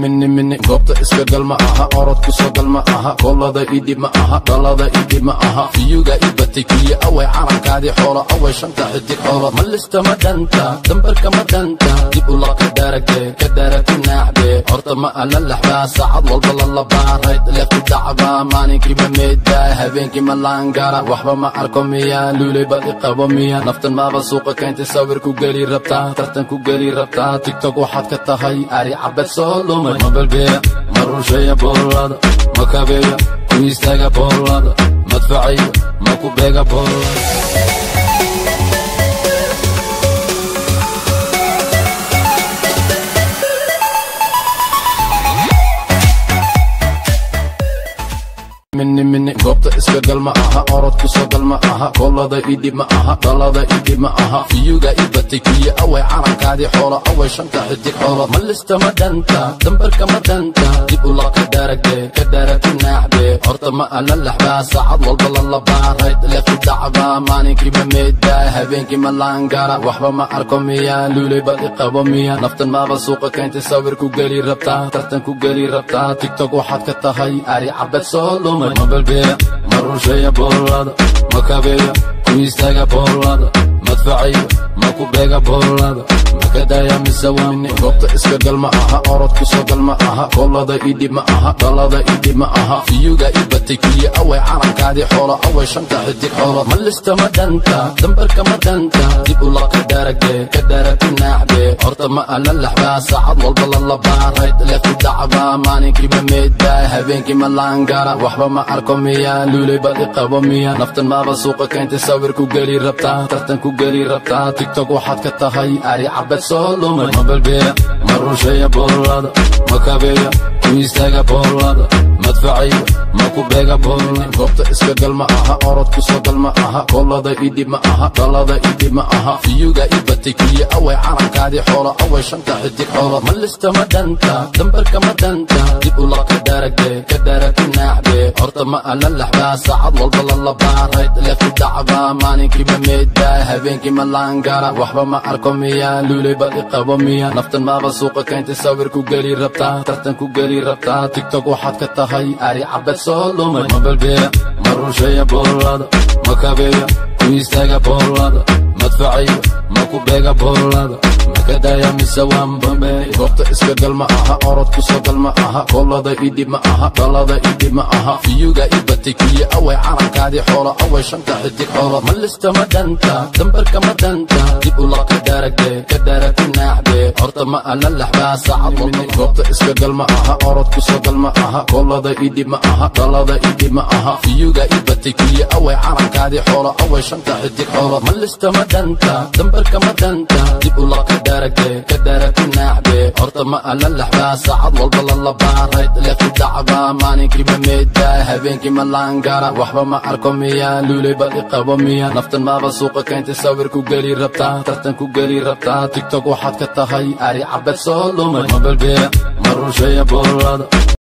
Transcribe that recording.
Minni goobta iska gal ma aha, orod ku soo gal ma aha, koolada idhib ma aha, dhalada idhib ma aha, fiyuga ibatay kuye away calankaadii xoolo away shanta xidig xoolo ma lista ma dhanta dambarka ma dhanta dib ula ka daaragde ka daaragti naaxde horta ma ala laxbaa saacad walba la labaarayd leftu dhacbaa maalinkii ma meedaa habeenkii ma laangara waxba ma arko miya luuley bal iqabo miya naftan maaba suuqa keentay sawir ku geli rabtaa tartan ku geli rabtaa TikTok waxaad ka tahay ari cabed soo lumay ma balbeeya ma rusheeya boolada ma kabeeya ku istaaga boolada madfaciyo ma ku beega boolada. Minni goobta iska gal ma aha, orod ku soo gal ma aha, koolada idhib ma aha, dhalada idhib ma aha, fiyuga ibatay kuye away calankaadii xoolo away shanta xidig xoolo ma lista ma dhanta dambarka ma dhanta dib ula ka daaragde ka daaragti naaxde horta ma ala laxbaa saacad walba la labaarayd leftu dhacbaa maalinkii ma meedaa habeenkii ma laangara waxba ma arko miya luuley bal iqabo miya naftan maaba suuqa keentay sawir ku geli rabtaa tartan ku geli rabtaa TikTok waxaad ka tahay ari cabed soo lumay ma balbeeya ma rusheeya boolada ma kabeeya ku istaaga boolada madfaciyo ma ku beega boolada ma ka daaya mise waamini goobta iska gal ma aha, orod ku soo gal ma aha, koolada idhib ma aha, dhalada idhib ma aha, fiyuga ibatay kuye away calankaadii xoolo away shanta xidig xoolo ma lista ma dhanta dambarka ma dhanta dib ula ka daaragde ka daaragti naaxde horta ma ala laxbaa saacad walba la labaarayd leftu dhacbaa maalinkii ma meedaa habeenkii ma laangara waxba ma arko miya luuley bal iqabo miya naftan maaba suuqa keentay sawir ku geli rabtaa tartan ku geli rabtaa TikTok waxaad ka tahay ari cabed soo lumay ma balbeeya ma rusheeya boolada ma kabeeya ku istaaga boolada madfaciyo ma ku beega boolada. Goobta iska gal ma aha, orod ku soo gal ma aha, koolada idhib ma aha, dhalada idhib ma aha, fiyuga ibatay kuye away calankaadii xoolo away shanta xidig xoolo ma lista ma dhanta dambarka ma dhanta dib ula ka daaragde ka daaragti naaxde horta ma ala laxbaa saacad walba la labaarayd leftu dhacbaa maalinkii ma meedaa habeenkii ma laangara waxba ma arko miya luuley bal iqabo miya naftan maaba suuqa keentay sawir ku geli rabtaa tartan ku geli rabtaa TikTok waxaad ka tahay ari cabed soo lumay ma balbeeya ma rusheeya boolada ma kabeeya ku istaaga boolada madfaciyo ma ku beega boolada ma ka daaya mise waan bambeey. Goobta iska gal ma aha, orod ku soo gal ma aha, koolada idhib ma aha, dhalada idhib ma aha, fiyuga ibatay kuye away calankaadii xoolo away shanta xidig xoolo ma lista ma dhanta dambarka ma dhanta dib ula ka daaragde ka daaragti naaxde horta ma ala laxbaa saacad walba. Goobta iska gal ma aha, orod ku soo gal ma aha, koolada idhib ma aha, dhalada idhib ma aha, fiyuga ibatay kuye away calankaadii xoolo away shanta xidig xoolo ma lista ma dhanta dambarka ma dhanta dib ula ka daaragde ka daaragti naaxde horta ma ala laxbaa saacad walba la labaarayd leftu dhacbaa maalinkii ma meedaa habeenkii ma laangara waxba ma arko miya luuley bal iqabo miya naftan maaba suuqa keentay sawir ku geli rabtaa tartan ku geli rabtaa TikTok waxaad ka tahay ari cabed soo lumay ma balbeeya ma rusheeya boolada.